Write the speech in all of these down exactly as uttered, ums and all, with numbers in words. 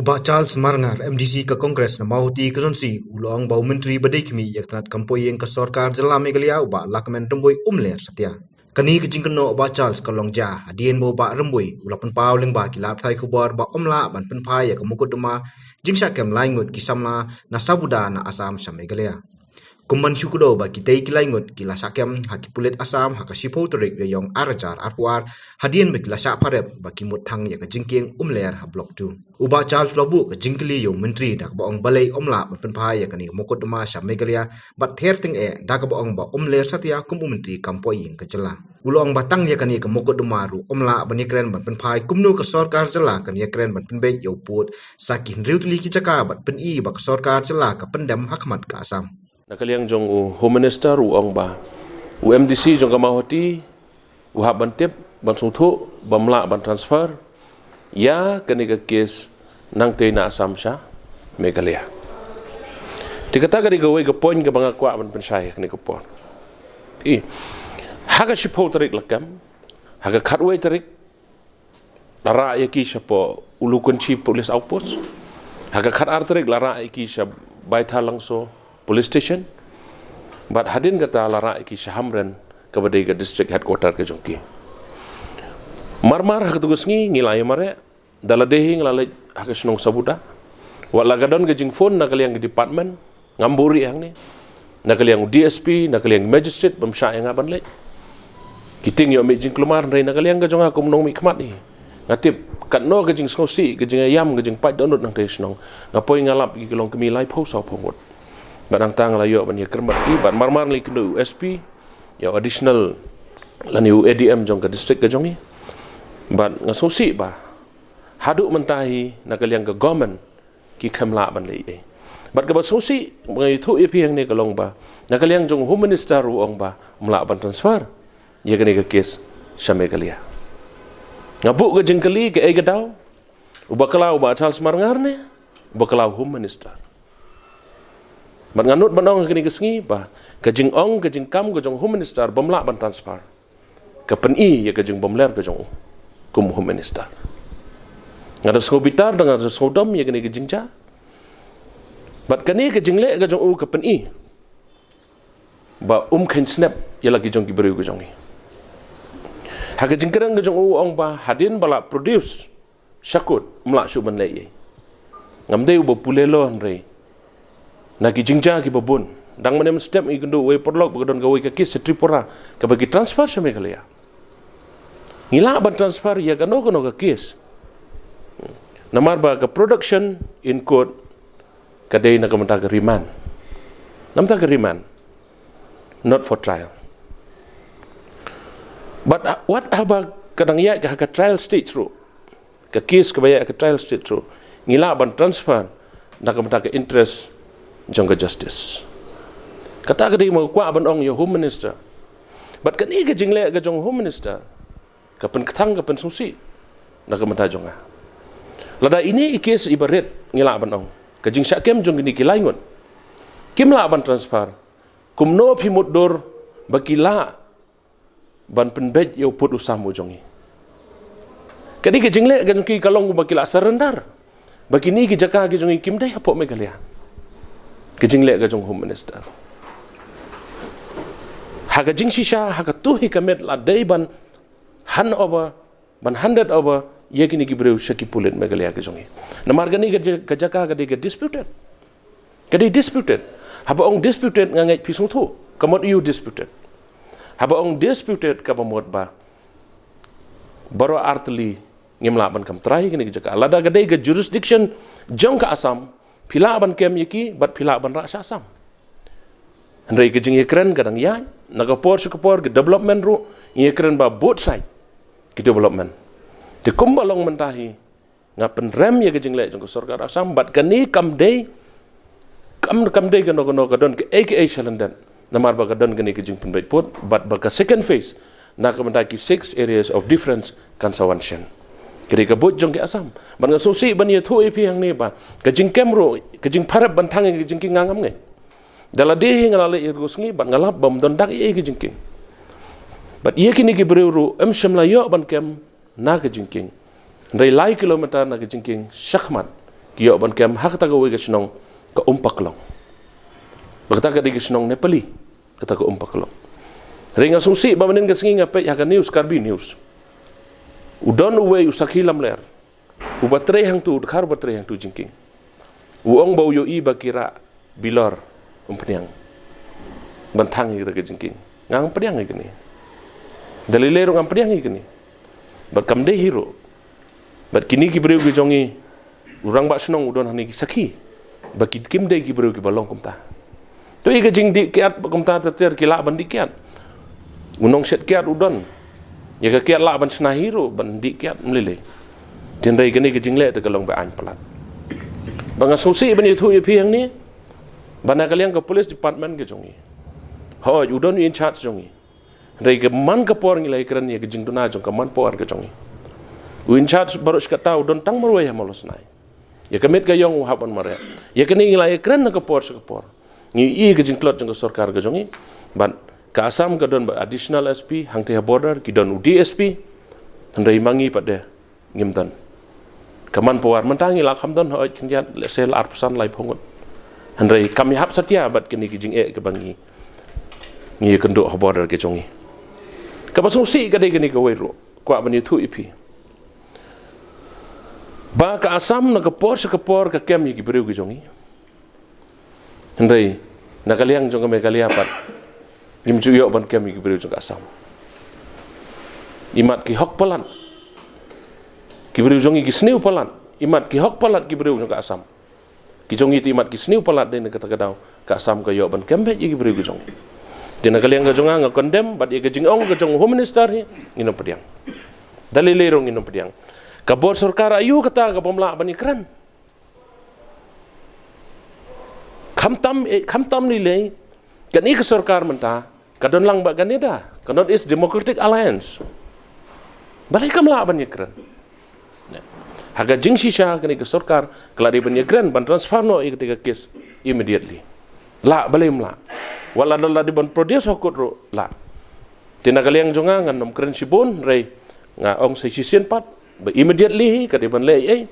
Bah Charles Marngar, M D C ka Congress na Mawhati Constituency, u la ong ba u Myntri ba dei khmih ïa ka tnat kam poi ïing ka sorkar jylla Meghalaya, u Bah Lahkmen Rymbui, um ler satia. Kane ka jingkynnoh u Bah Charles ka long jia hadien ba u Bah Rymbui u la pynpaw lyngba ki lad pathai khubor ba um lah ban pynphai ïa ka mukotduma jingshah kem lai ngut ki samla na Sabuda na Assam sha Meghalaya. Kum ban shu kdew ba kitei ki lai ngut ki la shah kem ha ki pulit Assam ha ka shiphew tarik Rymphang ar hajar arphew ar, hadien ba ki la shah pharep ba ki mut thang ïa ka jingkieng um ler ha Block two. U Bah Charles u la buh ka jingkylli ïa u Myntri da kaba ong balei um lah ban pynphai ïa kane ka mukotduma sha Meghalaya, bad ther tyngeh da kaba ong ba um ler satia kum u Myntri kam poi ïing ka jylla. U la ong ba tang ïa kane ka mukotduma ruh um lah ban ïakren ban pynphai kumno ka sorkar jylla kan ïakren ban pynbeit ïa u pud sa ki hynriew tylli ki jaka, bad pyni ba ka sorkar jylla ka pyndem ha khmat ka Assam. Na ka liang jong u Home Minister u ong ba u M D C jong ka Mawhati u hap ban tip, ban sngewthuh ba um lah ban transfer ïa kane ka kes nangtei na Assam sha Meghalaya. Te kata ka dei kawei ka point kaba nga kwah ban pynshai ha kane ka por. I, ha ka shiphew tarik la kem, ha ka khatwei tarik la rah ïa ki shapoh Ulukunchi Police Outpost. Ha ka khatar tarik la rah ïa ki sha Baithalangso Police Station. Bad hadien kata la rah ïa ki sha Hamren, kaba dei ka district headquarter ka jong ki. Marmar ha katu ka sngi ngi la ïamareh, da lade hi ngi la leit ha ka shnong Sabuda. Wat la ka don ka jingphone na ka liang ka department, ngam buhrieh hangne, na ka liang u D S P, na ka liang magistrate, bym shah ïa nga ban leit. Ki tieng ïoh mih jingkulmar, hynrei na ka liang ka jong nga kum u nongmihkhmat hi, nga tip katno ka jingsngewsih, ka jingïam, ka jingpait dohnud nangtei shnong. Nga poi nga lap ïa ki longkmie laiphew sawphew ngut. Bad nangta nga la ïoh ban ïakren bad ki, bad marmar ngi kynduh ïa u S P, ïa u additional lane u A D M jong ka district ka jong ngi. Bad nga sngewsih ba haduh mynta hi na ka liang ka government ki khlem lah ban leh ei. Bad kaba sngewsih ba nga ïathuh ïa phi hangne ka long ba na ka liang jong u Home Minister u ong ba um lah ban transfer ïa kane ka kes sha Meghalaya. Nga buh ka jingkylli, kaei ka daw? U bakla u Bah Charles Marngar ne u bakla u Home Minister? Bad nga nud ban ong ha kane ka sngi ba ka jingong, ka jingkam ka jong u Home Minister ba um lah ban transfer ka pyni ïa ka jingbymler ka jong u kum u Home Minister. Nga da sngew bitar, da nga da sngewdom ïa kane ka jingjia. Bad kane ka jingleh ka jong u ka pyni ba um kheiñ snep ïa la ki jong ki briew ka jong ngi. Ha ka jingkren ka jong u u ong ba hadien ba la produce sha court, um lah shuh ban leh ei. Ngam dei uba pule lor, hynrei na ki jingjia kiba bun, dang mynne mynstep ngi kynduh uwei u paralok ba ka don kawei ka kes sha Tripura kaba ki transfer sha Meghalaya. Ngi lah ban transfer ïa kano kano ka kes. Namar ba ka production in court ka dei na ka bynta ka remand. Na ka bynta ka remand, not for trial. But, uh, what haba ka dang ïaid ka ha ka trial stage ruh, ka kes kaba ïaid ha ka trial stage ruh, ngi lah ban transfer na ka bynta ka interest jong ka justice? Kata ka dei ma nga kwah ban ong ïa u Home Minister. Bad kane ka jingleh ka jong u Home Minister ka pynkthang, ka pynsngewsih na ka bynta jong nga. Lada ine i kes iba rit, ngi lah ban ong, ka jingshah kem jong kine ki lai ngut, kim lah ban transfer, kumno phi mutdur ba ki lah ban pynbeit ïa u pud u sam u jong ngi? Kane ka jingleh ka jong ki ka long ba ki lah surrender ba kine ki jaka ki jong ngi kim dei hapoh Meghalaya. Ka jingleh ka jong u Home Minister, ha ka jingshisha, ha katu hi ka miet la dei ban hand over, ban handed over ïa kine ki briew sha ki pulit Meghalaya ka jong ngi. Namar kane ka ja-, ka jaka ka dei ka disputed. Ka dei disputed. Haba ong disputed, nga ngeit phi sngewthuh ka mut aiu disputed. Haba ong disputed, kaba mut ba baroh artylli ngim lah ban kam trai kane ka jaka. Lada ka dei ka jurisdiction jong ka Assam, phi lah ban kem ïa ki bad phi lah ban rah sha Assam. Hynrei ka jingïakren ka dang ïaid, na ka por sha ka por, ka development ruh ngi ïakren ba both side ki development. Te kumba long mynta hi, nga pynrem ïa ka jingleh jong ka sorkar Assam, bad kane kam dei, kam, kam dei kano kano, ka don kaei kaei shalyndet. Namar ba ka don kane ka jingpynbeit pud, bad ba ka second phase na ka bynta ki six areas of difference kan sa wan shen. Ka dei ka buit jong ki Assam. Bad nga sngewsih ban ïathuh ïa phi hangne ba ka jingkem ruh, ka jingpharep ban thang ïa ka jingkieng, nga ngam ngeit. Da lade hi nga la leit ïa ka sngi bad nga lap ba ym don dak ei ei ka jingkieng. Bad ïa kine ki briew ruh ym shym la ïoh ban kem na ka jingkieng. Hynrei lai kilometer na ka jingkieng shakhmat ki ïoh ban kem ha kata kawei ka shnong ka Umpaklong. Ba kata ka dei ka shnong Nepali, kata ka Umpaklong. Hynrei nga sngewsih ba mynhynnin ka sngi nga peit ha ka news, Karbi News. U don uwei u sakhi lamler uba trei hangtu, u dkhar uba trei hangtu jingkieng. U ong ba u ïohi ba ki rah bilor umphniang ban thang ïa ka jingkieng. Ngam pdiang ïa kane. Da lei lei ruh ngam pdiang ïa kane. Bad kam dei hi ruh. Bad kine ki briew ki jong ngi, u rangbah shnong u don hangne ki sakhi ba ki kim dei ki briew kiba long kumta. To ïa ka jingdih kiad ba kumta ter ter ki lah ban dih kiad. U nongshet kiad u don. Ïa ka kiad lah ban shna hi ruh ban dih kiad ym lei lei. Hynrei kane ka jingleh te ka long ba aiñ palat. Ba nga sngewsih ban ïathuh ïa phi hangne ba na ka liang ka police department ka jong ngi, hooid u don u in charge jong ngi. Hynrei ka man ka por ngi la ïakren ïa ka jingduna jong ka man por ka jong ngi. U in charge baroh shi katta u don tang marwei ha Mawlasnai. Ïa ka miet ka ïong u hap ban mareh. Ïa kane ngi la ïakren na ka por sha ka por. Ngi ïohi ka jingtlot jong ka sorkar ka jong ngi. Bad ka Assam ka don bad additional S P, hangtei ha border ki don u D S P. Hynrei ma ngi pat de ngim don. Ka man pawar mynta ngi la kham don hooid khyndiat, lehse la arphew san laiphew ngut. Hynrei kam ïahap satia bad kine ki jingeh kaba ngi, ngi ïakynduh ha border ka jong ngi. Kaba sngewsih ka dei kane kawei ruh, kwah ban ïathuh ïa phi ba ka Assam na ka por sha ka por ka kem ïa ki briew ki jong ngi. Hynrei na ka liang jong ka Meghalaya pat ngim ju ïoh ban kem ïa ki briew jong ka Assam. Imat ki hok palat ki briew jong ngi, ki sniew palat. Imat ki hok palat ki briew jong ka Assam. Ki jong ngi te imat ki sniew palat, dei na kata ka daw ka Assam ka ïoh ban kem beit ïa ki briew ki jong ngi. Te na ka liang ka jong nga, nga condemn bad ïa ka jingong ka jong u Home Minister hi ngin ym pdiang. Da lei lei ruh ngin ym pdiang. Ka bor sorkar aïu kata ka bym lah ban ïakren? Khamtam, eh, khamtam lei lei, kane ka sorkar mynta ka don lang bad ka NEDA, ka North East Democratic Alliance. Balei kam lah ban ïakren? Ha ka jingshisha kane ka sorkar ka la dei ban ïakren ban transfer noh ïa kata ka case immediately. Lah, balei ym lah? Wat la da la dei ban produce ha court ruh lah. Te na ka liang jong nga ngan ym kren shibun, hynrei nga ong sa shisien pat ba immediately hi ka dei ban leh ei ei.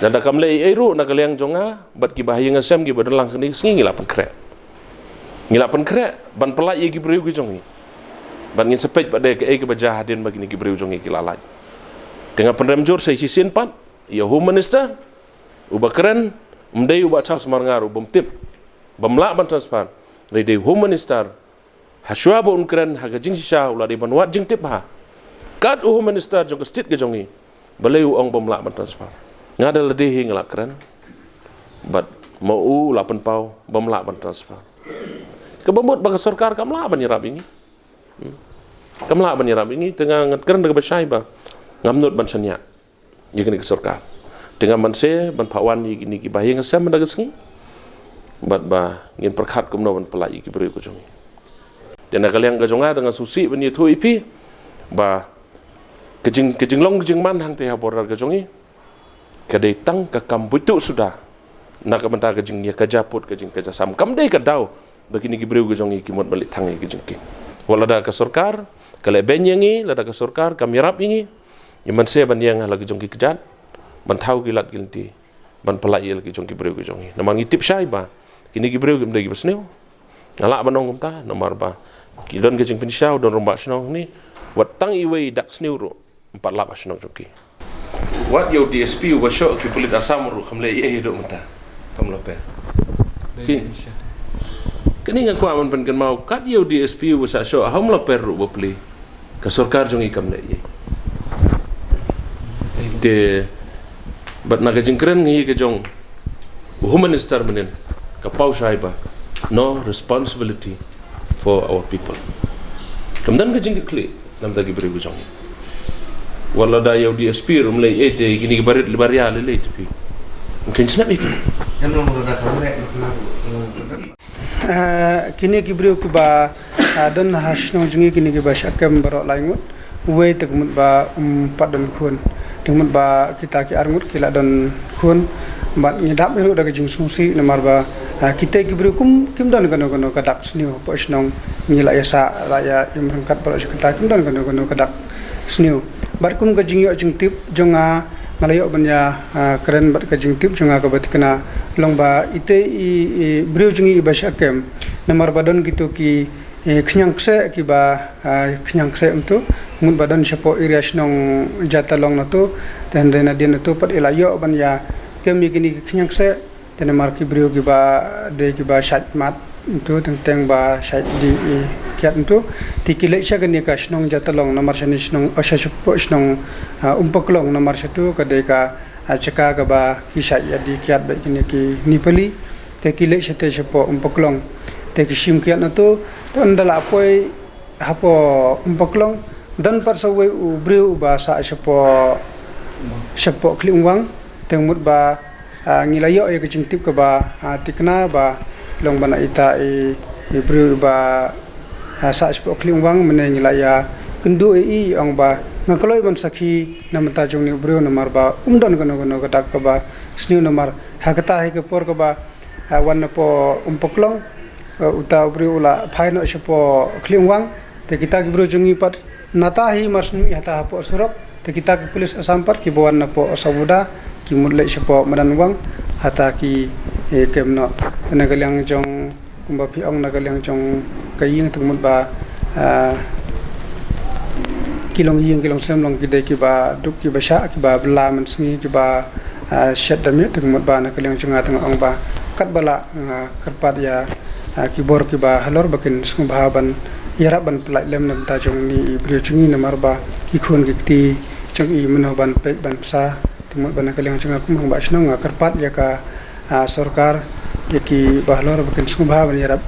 Lada kam leh ei ei ruh, na ka liang jong nga bad kiba ha ïing ha sem kiba don lang kane ka sngi, ngi la pynkhreh. Ngi la pynkhreh ban pyllait ïa ki briew ki jong ngi. Bad ngin sa peit pat de kaei kaba jia hadien ba kine ki briew jong ngi ki la lait. Te nga pynrem jur sa shisien pat ïa u Home Minister, uba kren ym dei u Bah Charles Marngar, u bym tip, bym lah ban transfer. Hynrei dei u Home Minister, ha shuwa ba un kren ha ka jingshisha u la dei ban wad jingtip bha. Kat u Home Minister jong ka state ka jong ngi, balei u ong bym lah ban transfer? Nga da lade hi nga la kren bad ma u la pynpaw bym lah ban transfer. Kaba mut ba ka sorkar kam lah ban ïarap ïa ngi. Hmm. Kam lah ban ïarap ïa ngi, te nga ngan kren da kaba shai ba ngam nud ban shaniah ïa kane ka sorkar. Te nga mynshwa ban phah wan ïa kine kiba ha ïing ha sem mynta ka sngi bad ba ngin pyrkhat kumno ban pyllait ïa ki briew ka jong ngi. Te na ka liang ka jong nga, te nga sngewsih ban ïathuh ïa phi ba ka jing, ka jinglong ka jingman hangtei ha border ka jong ngi ka dei tang ka kam buit tuh suda. Na ka bynta ka jingïakajia pud, ka jingkajia sam, kam dei ka daw ba kine ki briew ki jong ngi ki mut ban leit thang ïa ki jingkieng. Wat lada ka sorkar ka leh beiñ ïa ngi, lada ka sorkar kam ïarap ïa ngi, ngi mynshwa ban ïeng ha la ki jong ki kjat, ban thaw ki lad ki lynti, ban pyllait ïa la ki jong ki briew ki jong ngi. Namar ngi tip shai ba kine ki briew kim dei kiba sniew. Nga lah ban ong kumta namar ba ki don ka jingpynshitom, don rangbah shnong hangne, wat tang iwei i dak sniew ruh ym pat lap ha shnong jong ki. Wat ïa u D S P uba shoh ki pulit Assam ruh kam leh ei ei haduh mynta. Kam lah per. Phi, kane nga kwah ban pynkynmaw, kat ïa u D S P uba sah shoh ha Umlaper ruh, bapli, ka sorkar jong ngi kam leh ei ei. Te bad na ka jingkren ngi ka jong u Home Minister mynnin, ka paw shai ba no responsibility for our people. Kam don ka jingkitkhlieh na ka bynta ki briew ki jong ngi. Wat lada ïa u D S P ruh ym leh ei ei, te kine ki barit baria lei lei te phi, ym kheiñ sngap ïa ki. Em long ruh da ka mrek na ka. Eh, kine ki briew kiba, ah, don ha shnong jong ngi, kine kiba shah kem baroh lai ngut. Uwei te ka mut ba, um, pat don khun. Te ka mut ba kita ki ar ngut ki la don khun. Bad ngi dap hi ruh da ka jingsngewsih namar ba, ah, kita ki briew kum kim don kano kano ka dak sniew hapoh shnong. Ngi la ïa sah, la ïa im ryngkat baroh shi katta, kim don kano kano ka dak sniew. Bad kum ka jingïoh jingtip jong nga, Nga la ïoh ban ïa, ah, kren bad ka jingtip jong nga kaba tikna long ba ite i, i briew jong ngi iba shah kem. Namar ba don kito ki, eh, khñiang kseh kiba, ah, khñiang kseh mynta. Mut ba don shapoh area shnong Jatalong nato. Te hynrei nadien nato pat i la ïoh ban ïa kem ïa kine ki khñiang kseh. Te namar ki briew kiba dei kiba shait mat mynta, teng teng ba shait die kiad mynta. Te ki leit sha kane ka shnong Jatalong namar shane shnong, oh, sha shapoh shnong, ah, Umpoklong namar shatu ka dei ka, ah, jaka kaba ki shait ïa die kiad bad kine ki Nepali. Te ki leit shate shapoh Umpoklong. Te ki shim kiad nato, te ynda la poi hapoh Umpoklong, don pat sa uwei u briew uba sah shapoh, shapoh Khlieh Umwang, te mut ba, ah, ngi la ïoh ïa ka jingtip kaba, ah, tikna ba long ba na ita i, i briew uba, ah, sah shapoh Khlieh Umwang, mynne ngi la ïa kynduh ïa i ong ba nga kloi ban sakhi na bynta jong une u briew namar ba um don kano kano ka dak kaba sniew namar ha kata hi ka por kaba, ah, wan napoh Umpoklong, ah, uta u briew u la phai noh shapoh Khlieh Umwang. Te kita ki briew jong ngi pat nata hi mar sniew hata hapoh surok. Te kita ki police Assam pat kiba wan napoh Sabuda ki mut leit shapoh Madanwang hata ki, eh, kem noh. Te na ka liang jong kumba phi ong na ka liang jong ka ïing te mut ba, ah, ki long ïing ki long sem long ki dei kiba duk kiba shah kiba bylla mynsngi kiba, ah, shet da miet te mut ba na ka liang jong nga te nga ong ba katba lah nga kyrpad ïa, ah, ki bor kiba halor ba kin sngewbha ban ïarap ban pyllait lem na bynta jong une i briew jong ngi namar ba ki khun ki kti jong i mynno ban peit ban bsa. Te mut ba na ka liang jong nga kum rangbah shnong nga kyrpad ïa ka, ah, sorkar ïa kiba halor ba kin sngewbha ban ïarap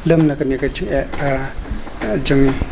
lem na kane ka jingeh, ah, ah, jong ngi.